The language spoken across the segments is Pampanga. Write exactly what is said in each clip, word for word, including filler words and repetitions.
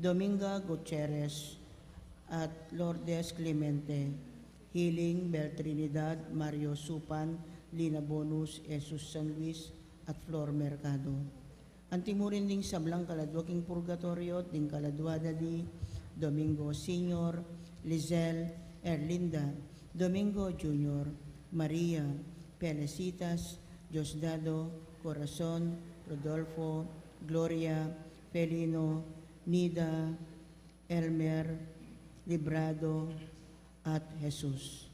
Dominga Gutierrez at Lourdes Clemente, Healing Bel Trinidad, Mario Supan, Lina Bonus, Jesus San Luis, at Flor Mercado. Anti mu rin ding sablang kaladua king purgatorio, ding kaladua da di Domingo Senior, Lizelle, Erlinda, Domingo Junior, Maria, Felicitas, Diosdado, Corazon, Rodolfo, Gloria, Felino, Nida, Elmer, Librado, at Jesus.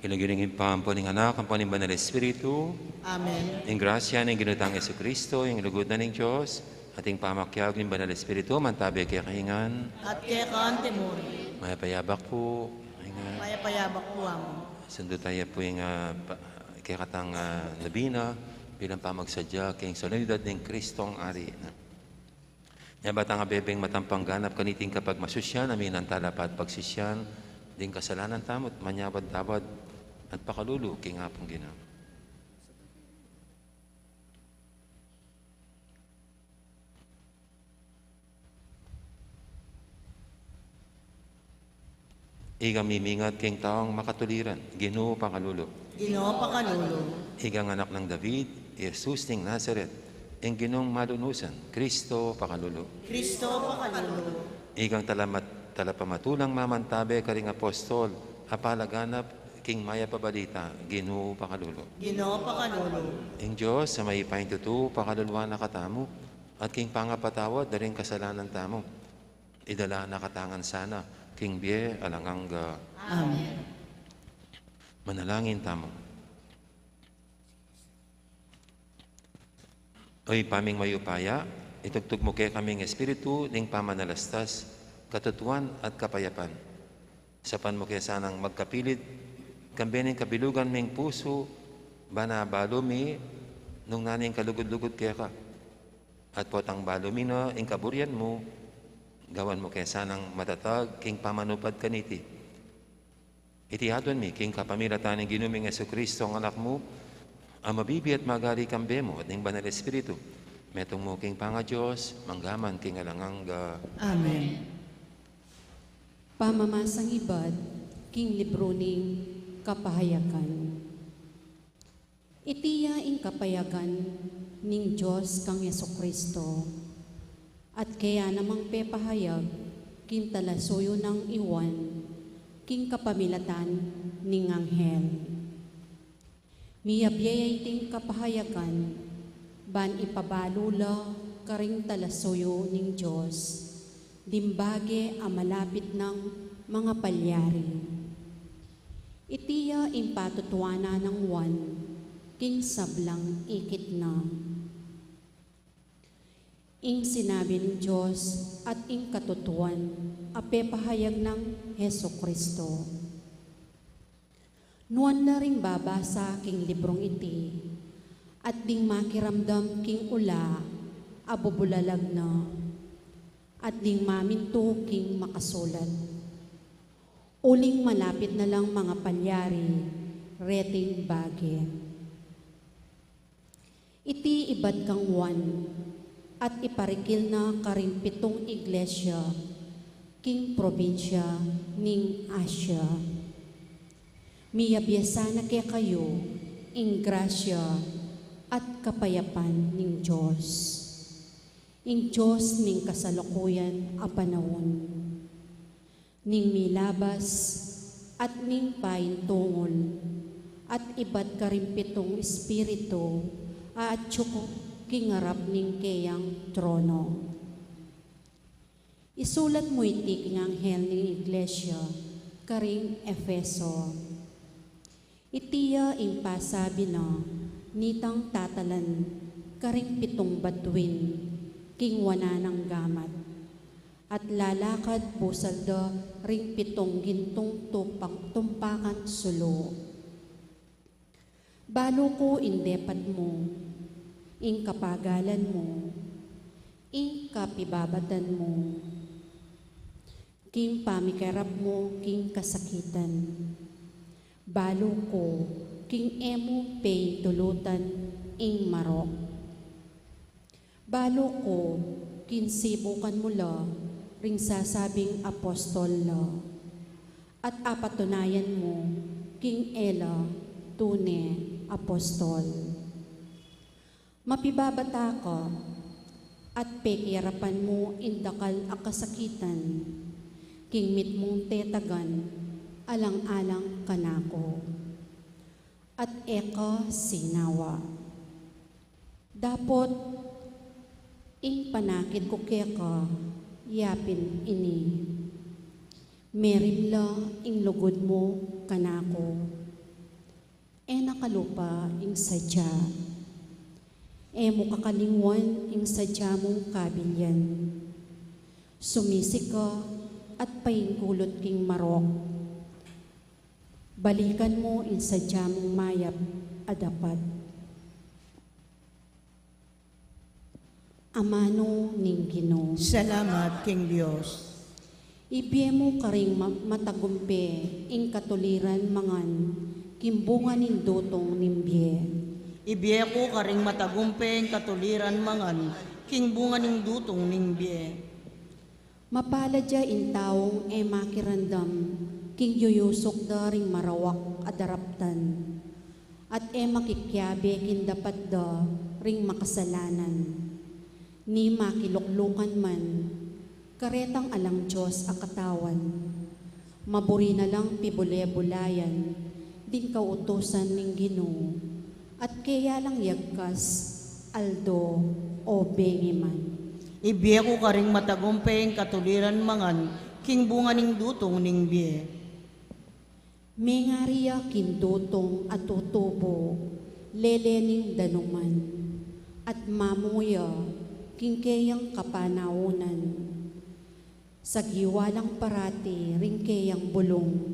King lagyu ning Ibpa, ampo ning Anak, ampo ning Banal Espiritu. Amen. Ing grasya ning Ginu tang Jesucristo, ing lugud na ning Dios, at ing pamakiabe ning Banal Espiritu, mantabe kekayu ngan. At keka antimurin. Mayap a yabak pu. Mayap a yabak pu, Among. Sundu taya pu ing, ah, pa-, kekatang, ah, nobena bilang pamagsadya king solenidad ning Kristong Ari. Nya ba tang abebeng matampang ganap kaniting kapagmasusyan, aminan tala pa at pagsisyan ding kasalanan tamu, at manyawad-tawad at pakalulu king Apung Ginu. Ikang mimingat king taung makatuliran, Ginu, pakalulu. Ginu, pakalulu. Ikang anak nang David, Jesus ning Nazaret, ing Ginung malunusan, Kristo, pakalulu. Kristo, pakalulu. Ikang talamat-, talapamatulang mamantabe karing apostol, a palaganap king mayap a balita, Ginu, pakalulu. Ginu, pakalulu. Ing Dios a mayupayang tutu, pakaluluan na katamu, at king pangapatawad da ring kasalanan tamu, idala na katamu ngan sana king bie alang angga. Amen. Manalangin tamu. O Ibpa ming mayupaya, itugtug mu kekami ing espiritu ning pamanalastas, katutuan at kapayapan. Saupan mu ke sanang magkapilit kambe ning kabilugan ming pusu, ban abalu mi nung nanu ing kalugud-lugud keka. At potang balu mi na ing kaburian mu, gawan mu ke sanang matatag king pamanupad kaniti. Iti aduan mi king kapamilatan ning Ginu ming Jesucristo, ing Anak mu, a mabibie at magari kambe mu at ning Banal Espiritu, metung mu king pangaDios, mangga man king alang angga. Amen. Pamamasang ibat king libru ning Kapahayagan. Iti ya ing kapayagan ning Dios kang Jesucristo, at keya namang pepahayag king talasuyu nang i Juan king kapamilatan ning anghel. Miyabie ya iting kapahayagan ban ipabalu la karing talasuyu ning Dios ding bage a malapit nang mangapalyari. Iti ya ing patutuanan nang Juan king sablang ikit na. Ing sinabi ning Dios at ing katutuan a pepahayag nang Jesucristo. Nuan la ring babasa king librung iti, at ding makiramdam king ula a bubulalag na, at ding mamintu king makasulat. Uling malapit na lang mangapalyari reting bage. Iti ibat kang Juan, at iparikil na karing pitung iglesia king probinsya ning Asia. Miyabie sana kekayu ing grasya at kapayapan ning Dios, ing Dios ning kasalukuyan a panaun, ning milabas at ning paintungul, at ibat karing pitung espiritu a atiu king arap ning keyang trono. Isulat mu iti king anghel ning iglesia karing Efeso. Iti ya ing pasabi na nitang tatalan karing pitung batuin king wanan nang gamat, at lalakad pusal da ring pitung gintung tupang-, tumpakan sulu. Balu ku ing depat mu, ing kapagalan mu, ing kapibabatan mu, king pamikiarap mu king kasakitan. Balu ku king e mu peintulutan ing marok. Balu ku king sibukan mu la ring sasabing apostol la, at apatunayan mu king e la tune apostol. Mapibabata ka, at pekiarapan mu ing dakal a kasakitan king mitmung tetagan alang-alang kanaku, at e ka sinawa. Dapot ing panakit ku keka yapin ini: merimla ing lugud mu kanaku, E na kalupa ing sadya, e mu kakalingwan ing sadya mung kabilian. Sumisi ka at paingkulut king marok. Balikan mu ing sadya mung mayap a dapat. Amanu ning Ginu. Salamat king Dios. Ibie mu karing ma-, matagumpe ing katuliran mangan king bunga ning dutung ning bie. Ibie ku karing matagumpe ing katuliran mangan king bunga ning dutung ning bie. Mapalad ya ing taung e makiramdam king yuyusuk da ring marawak a daraptan, at e makikiabe king dapat da ring makasalanan, ni makiluklukan man, karetang alang Dios a katawan. Maburi na lang pibule-bulayan ding kautusan ning Ginu, at keya lang yagkas, aldo, o bengi man. Ibie ku karing matagumpe ing katuliran mangan king bunga ning dutung ning bie. Mengari ya king dutung a tutubu lele ning danuman, at mamu ya king keyang kapanaunan. Sagiwa lang parati ring keyang bulung,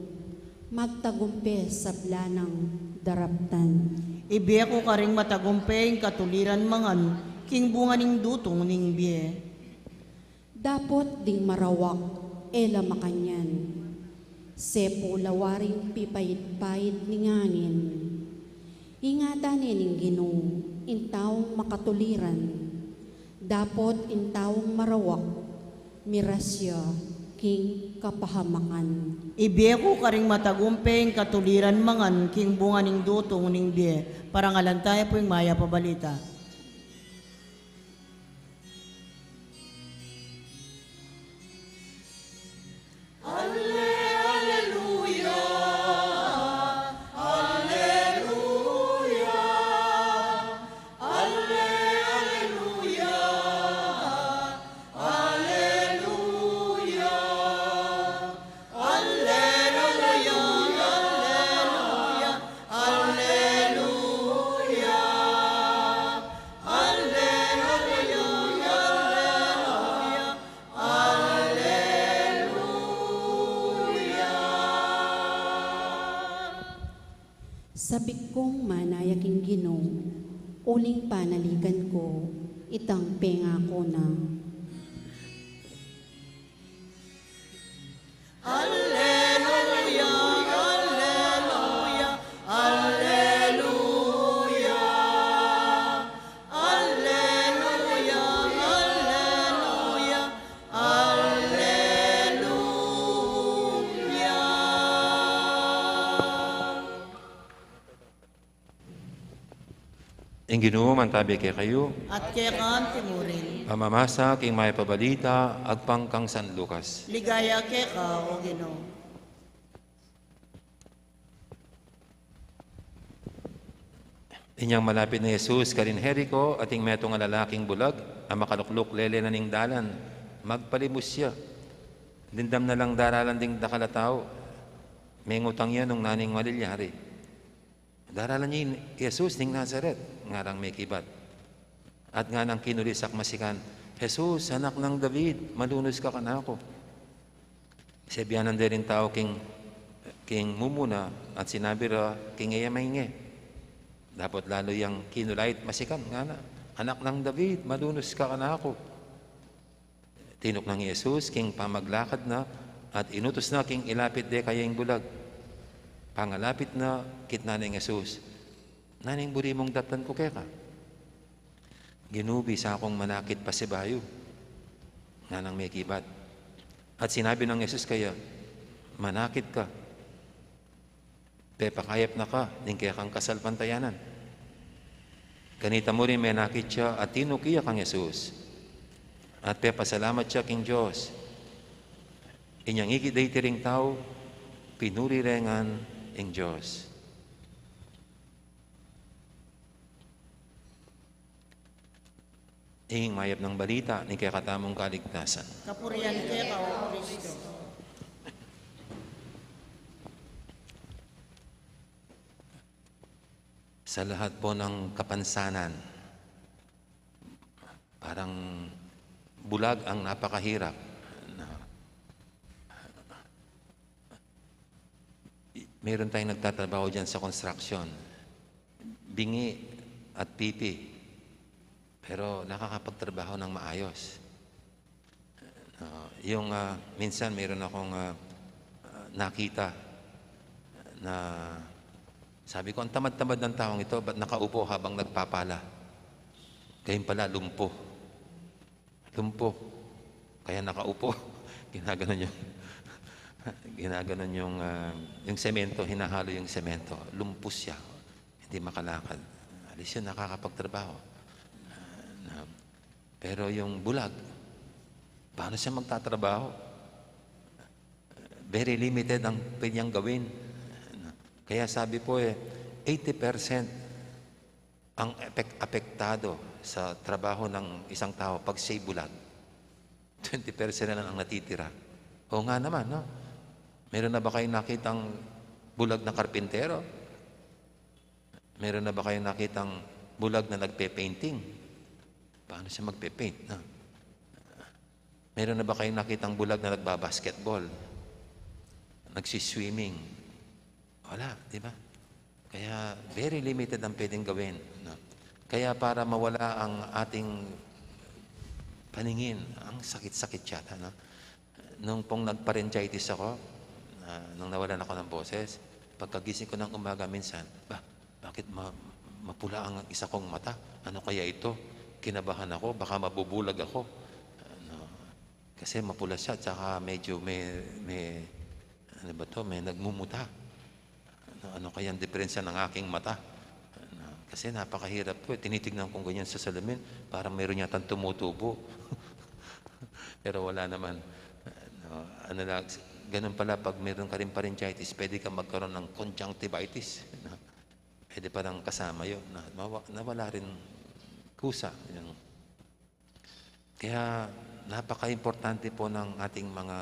magtagumpe sabla nang daraptan. Ibie ku karing matagumpe ing katuliran mangan king bunga ning dutung ning bie. Dapot ding marawak e la makanyan, sepu la waring pipait-pait ning angin. Ingatan ne ning Ginu ing taung makatuliran, dapot ing taung marawak miras ya king kapahamakan. Ibie ku karing matagumpe ing katuliran mangan king bunga ning dutung ning bie. Parangalan taya pu ing mayap a balita. Sabik kung manaya king Ginu, uling panaligan ku, itang pengaku na. Alleluia, alleluia, alleluia. Alleluia, alleluia, alleluia. Ing Ginu mantabi kekayu. At keka mu rin. Pamamasa king mayap a balita agpang kang San Lucas. Ligaya keka, O Ginu. Inyang malapit na i Jesus karin Jerico, ating metung a lalaking bulag a makalukluk lele na ning dalan, magpalibus ya. Dimdam na lang daralan ding dakal a tau, mengutang ya nung nanu ing malilyari. Daralan ya i Jesus ning Nazaret, ngarang mekibat. At nganang kinuli sak masikan, "Jesus, Anak nang David, malunus ka kanaku." Sebianan de ring tau king, king mumuna at sinabi ra king e ya mainge. Dapot lalu yang kinulait masikan, ngana, "Anak nang David, malunus ka kanaku." Tinuknang i Jesus king pamaglakad na at inutus na king ilapit de kaya ing bulag. Pangalapit na, kitnan neng Jesus, "Nanu ing buri mung daptan ku keka?" "Ginu, bisa kung manakit pasibayu," nganang mekibat. At sinabi nang Jesus kaya, "Manakit ka, pepakayap na ka ning kekang kasalpantayanan." Kanita mu rin menakit ya at tinuki ya kang Jesus. At pepasalamat ya king Dios. Inyang ikit de iti ring tau, pinuri re ngan ing Dios. Ing mayap nang balita ning kekatamung kaligtasan. Kapurian keka, O Kristo. Sa lahat po ng kapansanan, parang bulag ang napakahirap. Na, meron tayong nagtatrabaho dyan sa construction. Bingi at pipi. Pero nakakapagtrabaho ng maayos. Ah, yung, ah, minsan meron akong, ah, ah, nakita na sabi ko, "Ang tamad-tamad ng taong ito, ba't nakaupo habang nagpapala?" Gayon pala, lumpo. Lumpo. Kaya nakaupo. Ginaganon yung, ginaganon yung, ah, yung semento, hinahalo yung semento. Lumpo siya. Hindi makalakad. At least yun, nakakapagtrabaho. Ah, na, pero yung bulag, paano siya magtatrabaho? Very limited ang pwede niyang gawin. Kaya sabi po eh, eighty percent ang epek-, apektado sa trabaho ng isang tao pag siya'y bulag. Twenty percent na lang ang natitira. O nga naman, no? Meron na ba kayong nakitang bulag na karpintero? Meron na ba kayong nakitang bulag na nagpe-painting? Paano siya magpe-paint, no? Meron na ba kayong nakitang bulag na nagbabasketball? Nagsiswimming? Wala, di ba? Kaya very limited ang pwedeng gawin, no? Kaya para mawala ang ating paningin, ang sakit-sakit yata, no? Nung pong nagparenchitis ako, ah, nung nawalan ako ng boses, pagkagising ko ng umaga minsan, "Ba, bakit ma-, mapula ang isa kong mata? Ano kaya ito? Kinabahan ako, baka mabubulag ako." Ano, kasi mapula siya, tsaka medyo may, may, ano ba 'to, may nagmumuta. Ano, ano kaya ang diperensya ng aking mata? Ano, kasi napakahirap po eh. Tinitignan kong ganyan sa salamin, parang meron yatang tumutubo. Pero wala naman. Ano, ano lang, ganun pala, pag meron ka rin pharyngitis, pwede ka magkaroon ng conjunctivitis. Ano, pwede palang kasama yun. Na, mawa-, nawala rin kusa. Yung Kaya napaka-importante po ng ating mga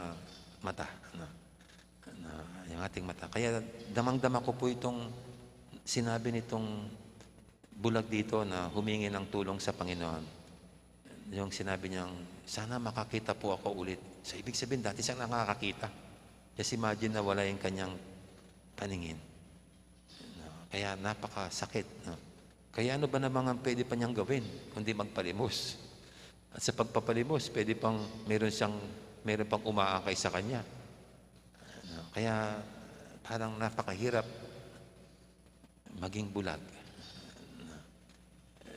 mata, ano, na, yung ating mata. Kaya damang-dama ko po itong sinabi nitong bulag dito na humingi ng tulong sa Panginoon. Yung sinabi niyang, "Sana makakita po ako ulit." So, ibig sabihin, dati siyang nakakakita. Just imagine na wala yung kanyang paningin. No? Kaya napakasakit, no? Kaya ano ba naman ang pwede pa niyang gawin kundi magpalimos? At sa pagpapalimos, pwede pang meron siyang, meron pang umaakay sa kanya. No? Kaya parang napakahirap maging bulag. No?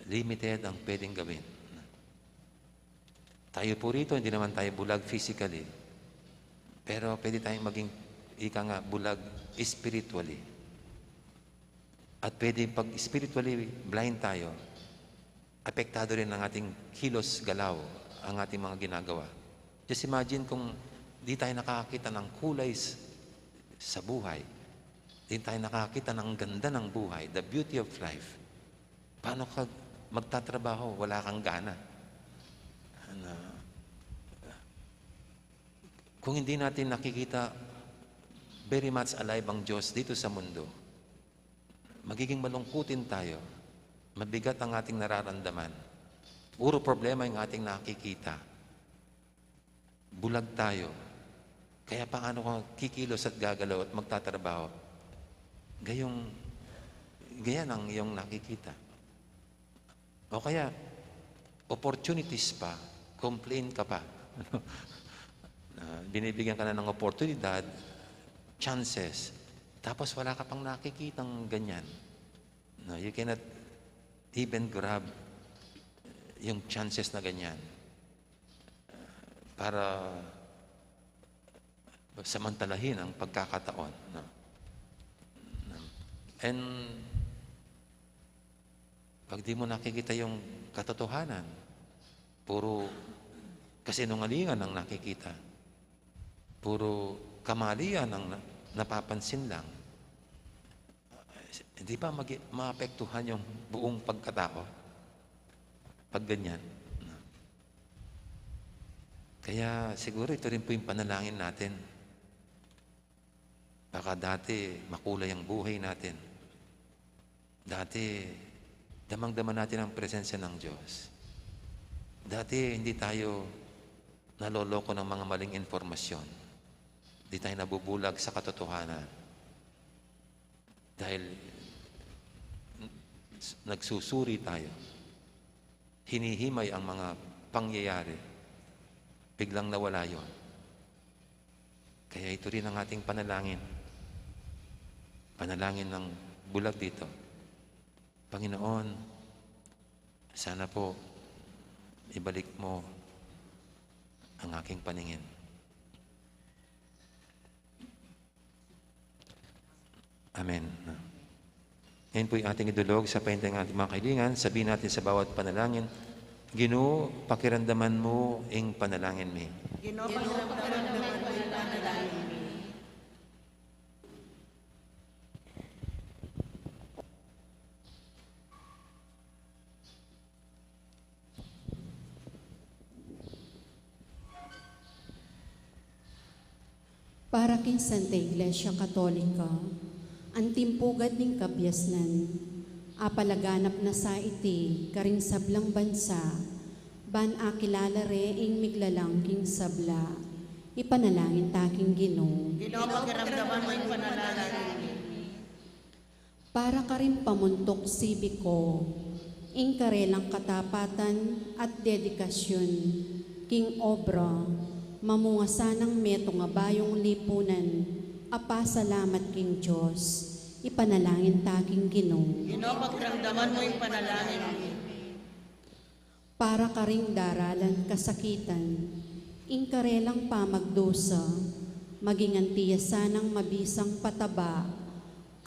Limited ang pwedeng gawin. Tayo po rito, hindi naman tayo bulag physically. Pero pwede tayong maging, ika nga, bulag spiritually. At pwede, pag spiritually blind tayo, apektado rin ang ating kilos, galaw, ang ating mga ginagawa. Just imagine kung di tayo nakakakita ng kulay s-, sa buhay. Di tayo nakakakita ng ganda ng buhay, the beauty of life. Paano ka magtatrabaho? Wala kang gana. Ano, kung hindi natin nakikita, very much alive ang Diyos dito sa mundo, magiging malungkutin tayo. Mabigat ang ating nararamdaman. Puro problema yung ating nakikita. Bulag tayo. Kaya paano ka kikilos at gagalaw at magtatrabaho? Gayong, gaya ng iyong nakikita. O kaya, opportunities pa, complain ka pa. Ah, binibigyan ka na ng oportunidad, chances, tapos wala ka pang nakikitang ganyan. No, you cannot even grab yung chances na ganyan para samantalahin ang pagkakataon, no? And pag di mo nakikita yung katotohanan, puro kasinungalingan ang nakikita. Puro kamalian ang na-, napapansin lang. Hindi ba magi-, maapektuhan yung buong pagkatao? Pag ganyan. Kaya siguro ito rin po yung panalangin natin. Baka dati makulay ang buhay natin. Dati, damang-dama natin ang presensya ng Diyos. Dati, hindi tayo naloloko ng mga maling impormasyon. Hindi tayo nabubulag sa katotohanan. Dahil n-, s-, nagsusuri tayo. Hinihimay ang mga pangyayari. Biglang nawala yon. Kaya ito rin ang ating panalangin. Panalangin ng bulag dito. Panginoon, sana po ibalik mo ang aking paningin. Amen. Ngayon po'y ating idulog sa paintang ating mga kahilingan. Sabihin natin sa bawat panalangin, "Ginu, pakiramdaman mo ing panalangin mi." Ginu, pakiramdaman mo ing panalangin mi. Para king Santa Iglesia Katolika, anting pugad ning kabiasnan, apalaganap na sa iti karing sablang bansa, ban akilala re ing miglalang king sabla, ipanalangin ta king Ginu. Ginu, pakiramdaman mo ing panalangin mi. Para karing pamuntuk sibiko, ing karelang katapatan at dedikasyun king obra, mamunga sanang metung a bayung lipunan a pasalamat king Dios, ipanalangin ta king Ginu. Ginu, pakiramdaman mo ing panalangin mi. Para karing daralan kasakitan, ing karelang pamagdusa, maging anti ya sanang mabisang pataba,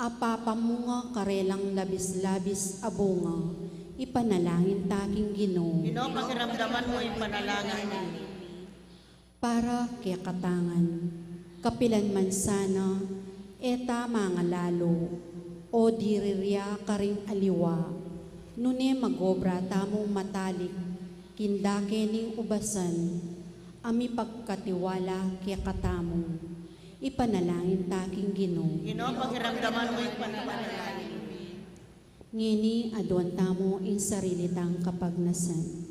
a papamunga karelang labis-labis a bunga, ipanalangin ta king Ginu. Ginu, pakiramdaman mo ing panalangin mi. Para kekatangan, kapilan man sana, e ta mangalalu, o diriria karing aliwa, nune magobra tamung matalik, king dake ning ubasan, a mipagkatiwala kekatamu, ipanalangin ta king Ginu. Ginu, pakiramdaman mo ing panalangin mi. Ngeni, aduan tamu ing sarili tang kapagnasan.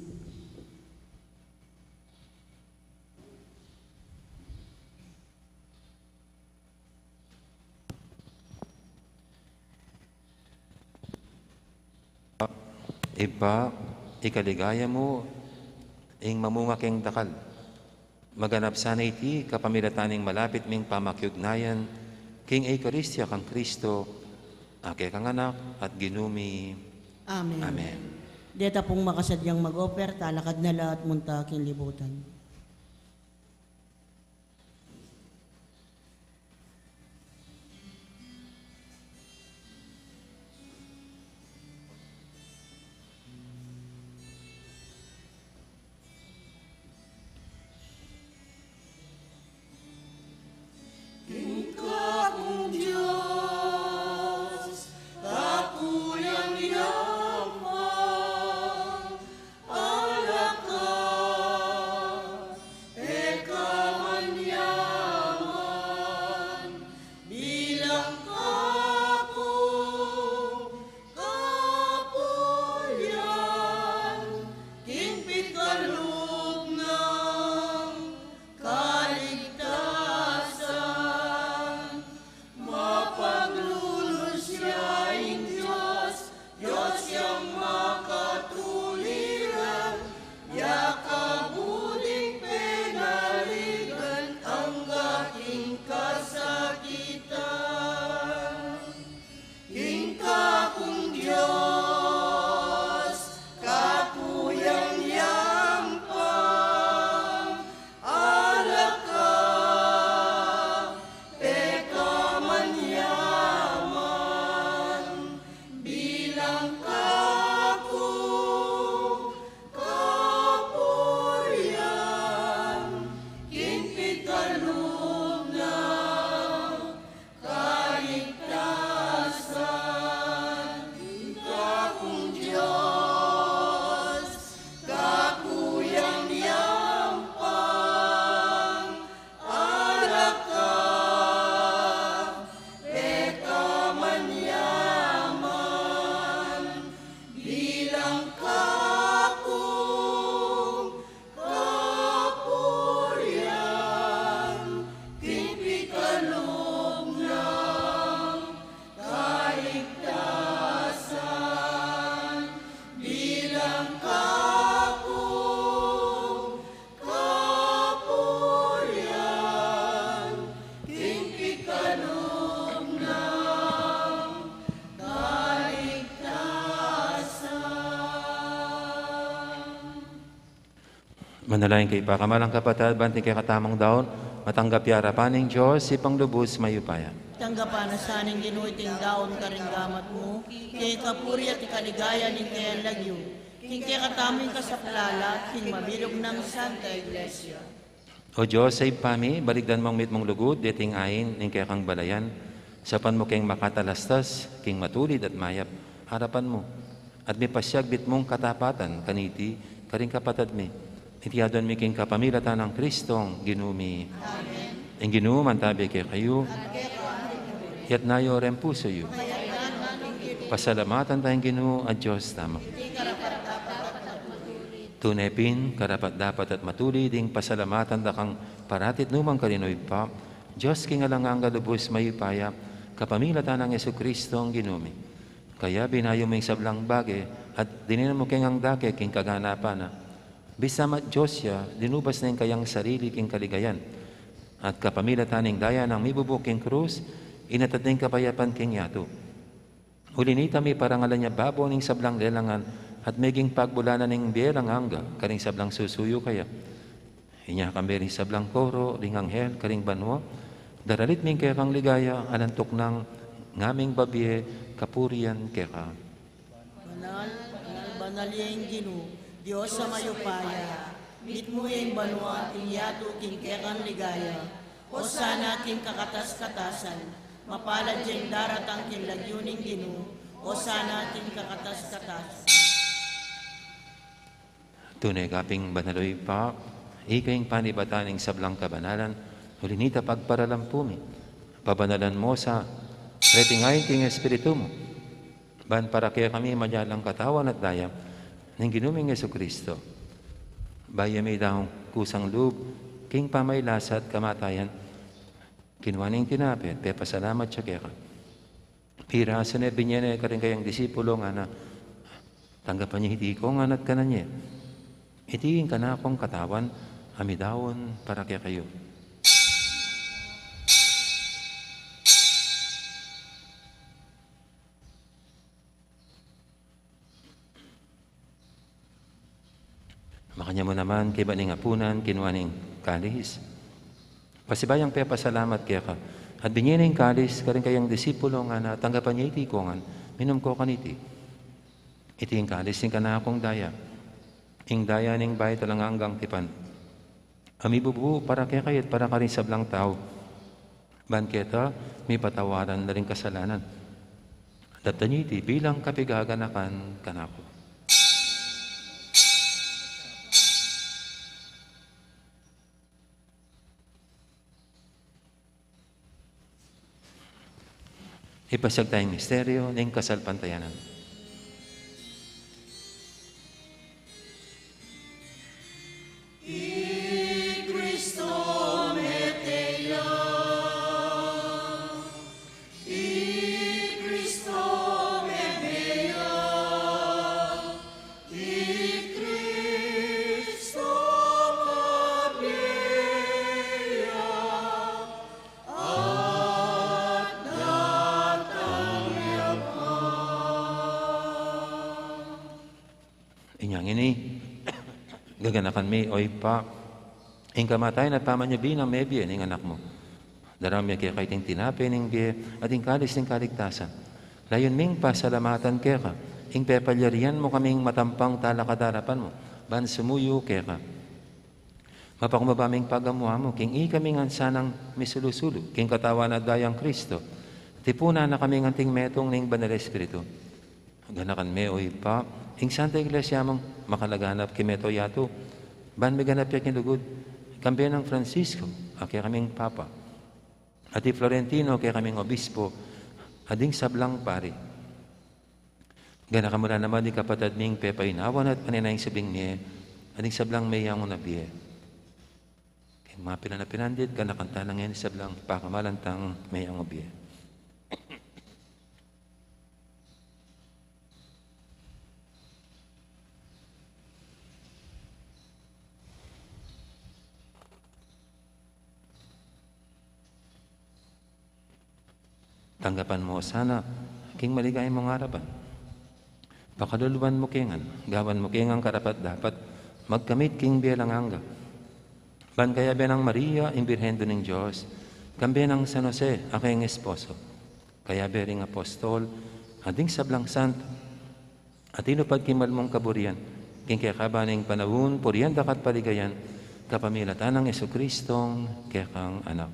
Ibpa, ikaligaya mu ing mamunga keng dakal. Maganap sana iti kapamilatan ning malapit ming pamakiugnayan king Eukaristia kang Kristo, a kekang Anak at Ginu mi. Amen. Amen. Deta pung makasadyang mag-offer, talakad na la at munta king libutan. Ika kung Dios, taku yang yaman, ala ka, Manalangin kayu, pakamalan kung kapatad, ban iting kekatamung daun matanggap ya arapan ning Dios, Ibpang lubus mayupaya. Tanggapan na sa ning Ginu iting daun karing gamat mu, king kapurian at ikaligaya ning kayang lagyu, king kekatamung kasaplalan, king mabilug nang Santa Iglesia. O Dios, Ibpa mi, balikdan mung mitmung lugud deting ain ning kekang balayan, saupan mu keng makatalastas king matulid at mayap arapan mu, at mipasyag mitmung katapatan kaniti karing kapatad mi. Iti aduan mi king kapamilatan nang Kristong Ginu mi. Amen. Ing Ginu mantabi kekayu. Itas yu reng pusu yu. Pasalamatan taya ing Ginu a Dios tamu. Tune pin, karapat-dapat at matulid ing pasalamatan da kang parati at nukarin man, O Ibpa, Dios king alang angga, lubus mayupaya, kapamilatan nang Jesucristo a Ginu mi. Kaya binayu mu ing sablang bage at dininan mu keng angga ke king kaganapan na. Bisa man Dios ya, linubas na ing kayang sarili king kaligayan, at kapamilatan ning daya nang mibubu king krus, inatad na ing kapayapan king yatu. Uli nita, miparangalan ya babo ning sablang lelangan, at meging pagbulanan ning bie alang angga karing sablang susuyu kaya. Inya kambe ring sablang koro ring anghel karing banua, daralit mi ing kekang ligaya, alang tuknang ngaming babie kapurian keka. Banal, banal, banal ya ing Ginu, Dios a mayupaya, mitmu ya ing banua at ing yatu king kekang ligaya. Osana king kakatas-katasan, mapalad ya ing daratang king lagyu ning Ginu, Osana king kakatas-katasan. Tune ka pin banal, O Ibpa, ika ing panibatan ning sablang kabanalan, uli nita pagparalampu mi. Pabanalan mu sa reting ain king Espiritu mu, ban para kekami maging katawan at daya ning Ginu ming Jesucristo. Bayu ya midaun kusang lub king pamaylasa at kamatayan, kinua ne ing tinape, pepasalamat ya keka. Pirasu ne, binie ne karing kayang disipulo, ngana: Tanggapan ye iti iko ngan at kanan ye. Iti ing kanakung katawan a midaun para kekayu. Makanyan mu naman, kaybat ning apunan, kinua ne ing kalis, pasibayu yang pepasalamat keka, at binie ne ing kalis karing kayang disipulo, ngana: Tanggapan ye iti iko ngan, minum ko kaniti. Iti ing kalis ning kanakung daya, ing daya ning bayu at alang anggang tipan, a mibubu para kekayu at para karing sablang tau, ban keta mipatawaran la ring kasalanan. Daptan ye iti bilang kapigaganakan kanaku. Ipasyag taya ing misteryu ning kasalpantayanan. I Kristo mete ya. I Kristo mete ya. I Kristo mete ya. At datang ya pa. Inya ngeni, gaganakan mi, O Ibpa, ing kamatayan at pamanyubling mebie ning Anak mu. Daraun mi keka iting tinape ning bie at ing kalis ning kaligtasan. Layun ming pasalamatan keka ing pepalyarian mu kaming matampang talakad arapan mu, ban sumuyu keka. Mapakumbaba ming pagamu-amu king ikami ngan sanang misulu-sulu king katawan at dayang Kristo. Tipunan na kaming anting metung ning Banal Espiritu. Ganakan me, O Ibpa, ing Santa Iglesia mung makalaganap king meto yatu, ban miganap ya king lugud, kambe nang Francisco a kekaming Papa, at i Florentino a kekaming Obispo, at ding sablang pari. Ganakan mu la naman ding kapatad ming pepainawan at panenayan ing subling mie, at ding sablang meyangu na bie. King mapilan a pinandit, ganakan tana ngeni ing sablang pakamalan tang meyangu bie. Tanggapan mu sana king maligaya mung arapan. Pakaluluan mu ke ngan, gawan mu ke ngan karapat-dapat magkamit king bie alang angga. Ban kayabe nang Maria, ing Birhen Indu ning Dios, kambe nang San Jose, a kayang esposo, kayabe ring apostol, at ding sablang santo, a tinupad king mal mung kaburian, king kekaban ning panaun, purian da ka at paligayan, kapamilatan nang Jesucristong kekang Anak.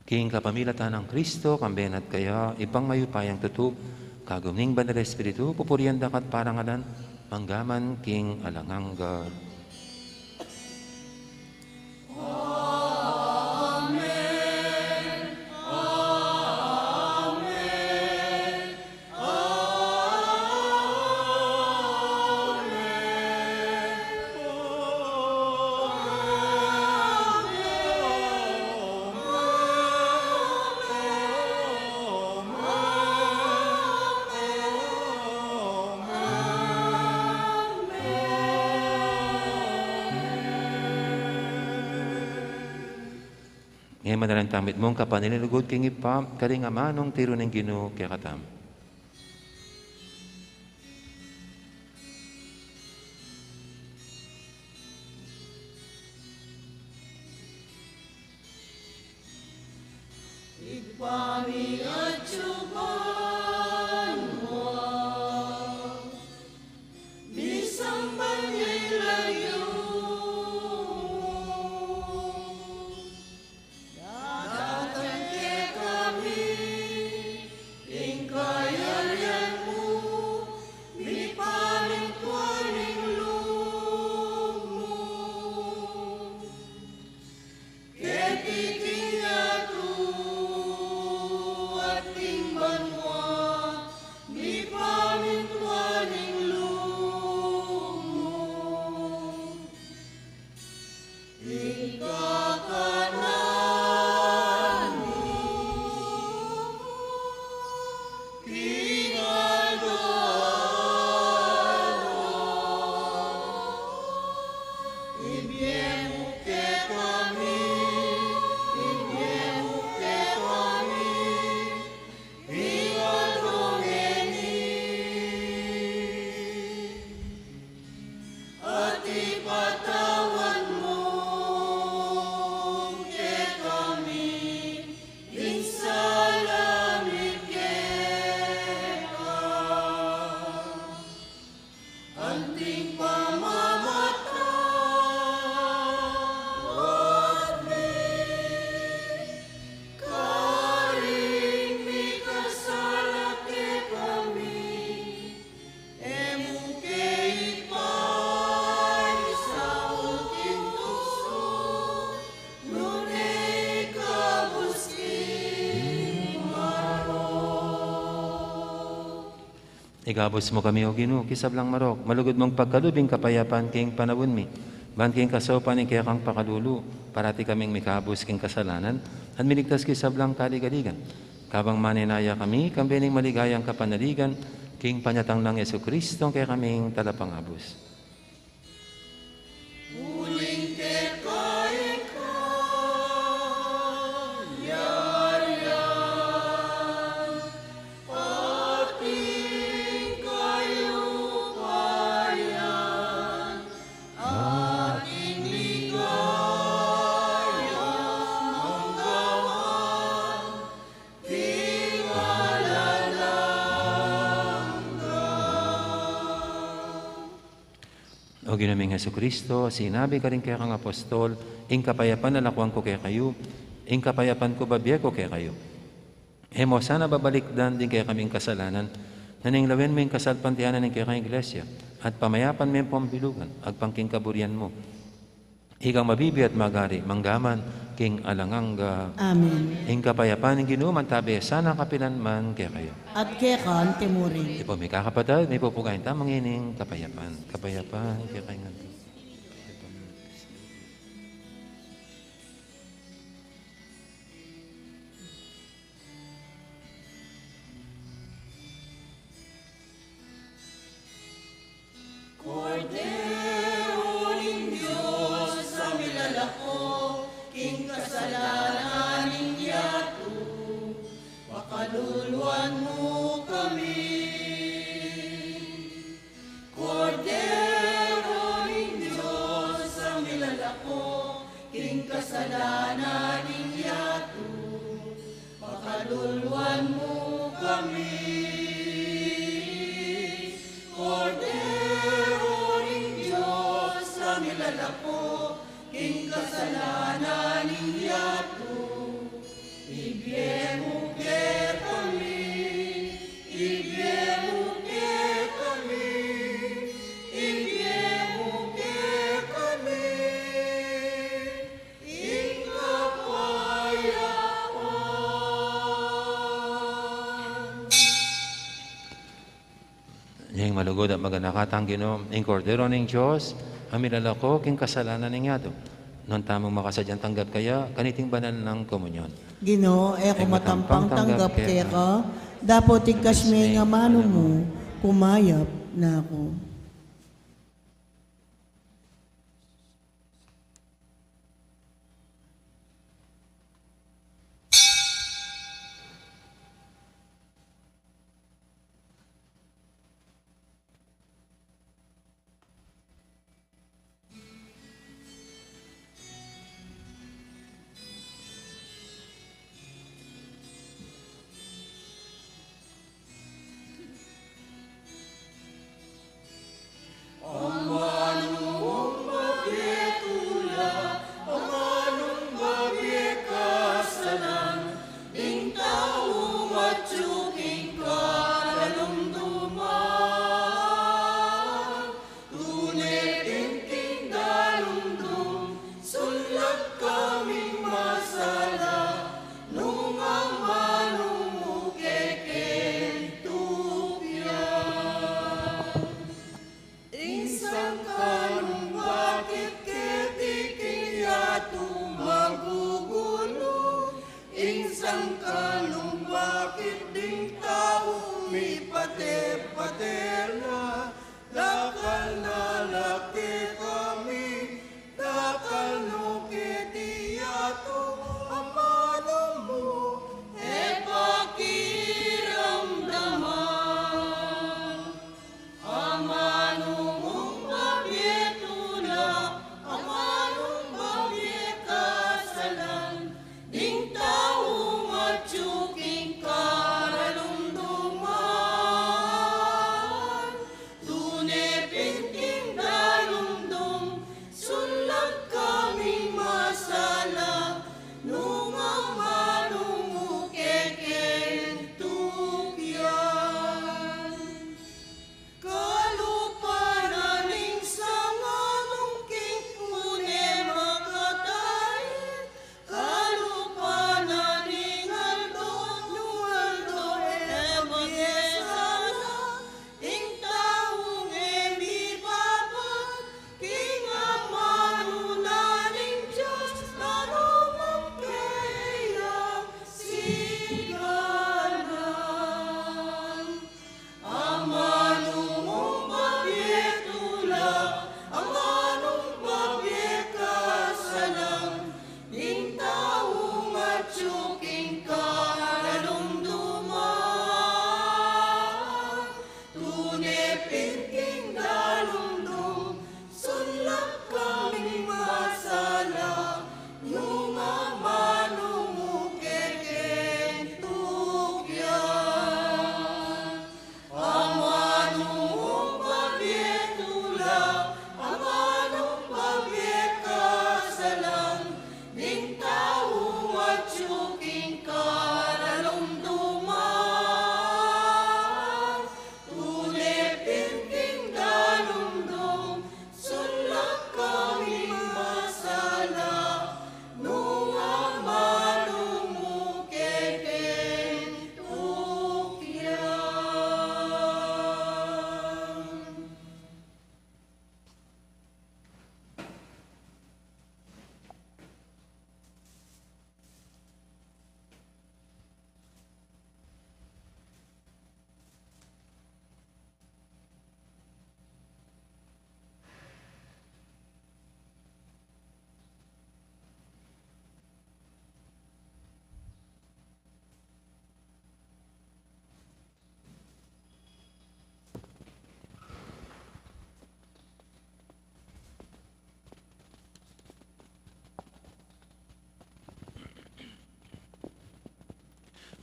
King kapamilatan nang Kristo, kambe na at kaya, Ibpang mayupayang tutu, kagum ning Banal Espiritu, pupurian da ka at parangalan, mangga man king alang angga. Ngeni manalangin tamu mitmung kapanilugud king Ibpa, karing amanung tiru ning Ginu kekatamu. Ibpa mi, atsu ka banua, misamban ya ing lagyu mu. Datang kekami ing kayarian mu, mipamintuan ing lub mu keti king yatu at king banua, mipamintuan ing lub mu. Ing kakanan mi king aldo-aldo ibie mu kekami, ibie mu kekami ing aldo ngeni. At ipatawad mu kekami ing sala mi keka, anting pamamatawad mi karing mikasala kekami. E mu ke ipaisaul king tuksu, nune ikabus king marok. Ikabus mu kami, O Ginu, king sablang marok, malugud mung pagkalub ing kapayapan king panaun mi, ban king kasaupan ning kekang pakalulu, parati kaming mikabus king kasalanan, at miligtas king sablang kaligaligan. Kabang manenaya kami, kambe ning maligayang kapanaligan, king panyatang nang Jesucristo, kekaming talapangabus. Uling keka ing kayarian, at ing kayupayan, at ing ligaya, mangga man king alang angga. O Ginu ming Jesucristo, sinabi karing kekang apostol, ing kapayapan lakuan ku kekayu, ing kapayapan ku babie ku kekayu. E mu sana babalikdan ding kekaming kasalanan, nune lawen mu ing kasalpantayanan ning kekang Iglesia, at pamayapan me ing pambilugan, agpang king kaburian mu. Ikang mabibie at magari, mangga man king alang angga. Amen. Ing kapayapan ning Ginu mantabe sana kapilan man kekayu. At keka mu rin. Ipo mikakapatad, mipupugayan tamu ngeni ing kapayapan. Kapayapan kekayu ngan. Kordero ning Dios, a milalako king kasalanan ning yatu, pakaluluan mu kami. Tulwan mu kami, Kordero ning Dios, a milalako king kasalanan ning yatu. Ibie mu kekami, ibie mu kekami, ibie mu kekami ing kapayapan. Ing malugud at maganaka tang Ginu, ing Kordero ning Dios, a milalako king kasalanan ning yatu. Nuan tamung makasadyang tanggap kaya kaniting banal nang komunyon. Ginu, e ku matampang tanggap keka, dapot igkas me ing amanu mu, kumayap na ku. Amanung babie tula, amanung babie kasalan, ding tau matyu king kalumduman. Tune king dalumdum, sulat kaming masala, nung amanu mu kekeng tupia. Ing sangkanung bakit keti king yatu magugulu, ing sangkanung bakit ding tau mipate-pate la, dakal na la kekami, dakal no keti yatu, amanu mu e pakiramdaman. Amanung babie tula, amanung babie kasalan, ding tau matyu king kalumduman.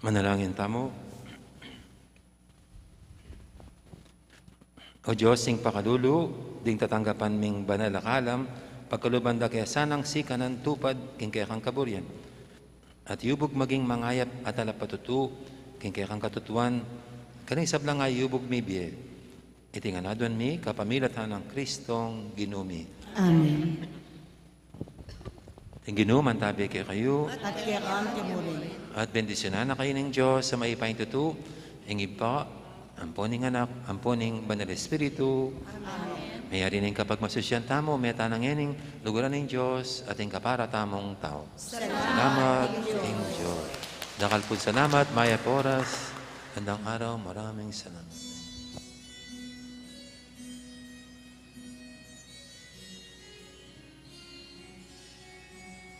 Manalangin tamu. O Dios, ing pakalulu, ding tatanggapan ming banal a kalam, pagkaluban da ke sanang sikanan tupad king kekang kaburian. At yubug maging mangayap at talapatutu king kekang katutuan, karing sablang ayubug mibie. Iti ngan aduan mi kapamilatan nang Kristong Ginu mi. Amen. Ing Ginu mantabi kekayu. At keka mu rin. At bendisyunan na kayu ning Dios a mayupayang tutu, ing Ibpa, ampo ning Anak, ampo ning Banal Espiritu. Amen. Mayari ning kapagmasusyan tamu, meta na ngening luguran ning Dios at ing kapara tamung tau. Salamat king Dios. Dakal pung salamat, mayap a oras, gandang araw, maraming salamat.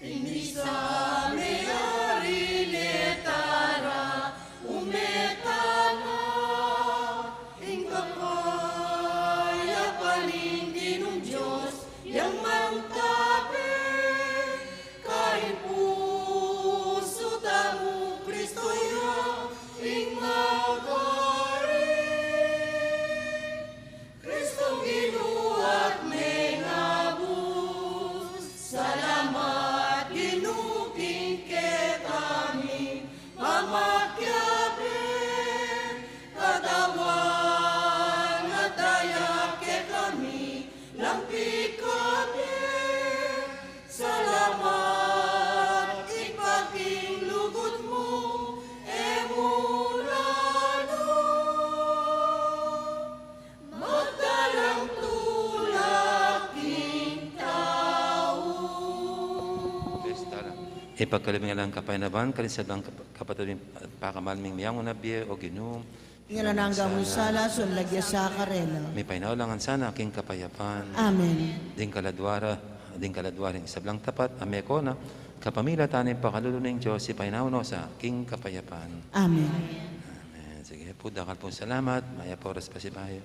Ing misa meyari ne tara, ume tana ing kapayapan ning Ginung Dios, yang mantabe karing pusu tamu. Kristo ya ing magari. Kristong Ginu at mengabus, salamat Ginu king kekami, pamakiabe, Katawan at daya kekami, lampi kami. Salamat, Ibpa, king lugud mu, e mu la nu magdalang tulak king tau. Ipagkalub ing alang kapaynaban karing sablang kap-, kapatad ming, pakamal ming miyanguna bie, O Ginu. Ing alang angga mung sala, sunlag ya sa karela. Mipaynawa la ngan sana king kapayapan. Amen. Ding kaladua ra, ding kaladua ring sablang tapat a mekona, kapamilatan ning pakalulu ning Dios, ipaynawa no sa king kapayapan. Amen. Amen. Sige pu, dakal pung salamat, mayap a oras pasibayu.